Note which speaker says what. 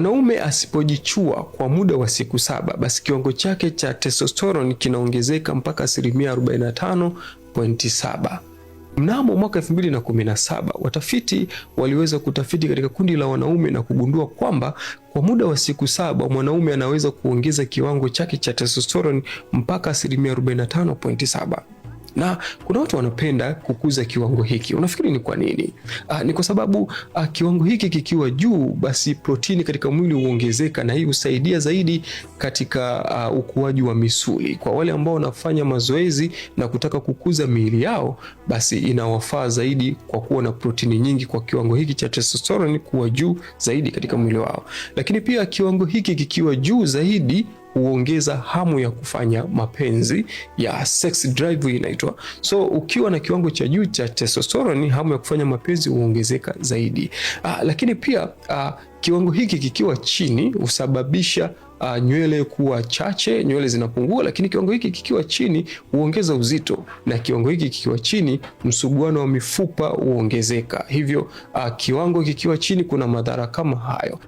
Speaker 1: Mwanaume asipojichua kwa muda wa siku 7, basi kiwango chake cha testosterone kinaongezeka mpaka asilimia 45.7. Mnamo mwaka 2017 watafiti waliweza kutafiti katika kundi la wanaume na kugundua kwamba kwa muda wa siku 7 mwanaume anaweza kuongeza kiwango chake cha testosterone mpaka asilimia 45.7. Na kuna watu wanapenda kukuza kiwango hiki. Unafikiri ni kwa nini? Ni kwa sababu kiwango hiki kikiwa juu, basi protini katika mwili huongezeka, na hii husaidia zaidi katika ukuaji wa misuli. Kwa wale ambao wanafanya mazoezi na kutaka kukuza miili yao, basi inawafaa zaidi kwa kuwa na protini nyingi, kwa kiwango hiki cha testosterone kuwa juu zaidi katika mwili wao. Lakini pia kiwango hiki kikiwa juu zaidi huongeza hamu ya kufanya mapenzi ya sex drive inaitwa. So ukiwa na kiwango cha juu cha testosterone, hamu ya kufanya mapenzi huongezeka zaidi. Lakini pia kiwango hiki kikiwa chini husababisha nywele kuwa chache, nywele zinapungua. Lakini kiwango hiki kikiwa chini huongeza uzito, na kiwango hiki kikiwa chini msuguano wa mifupa huongezeka. Hivyo kiwango kikiwa chini kuna madhara kama hayo.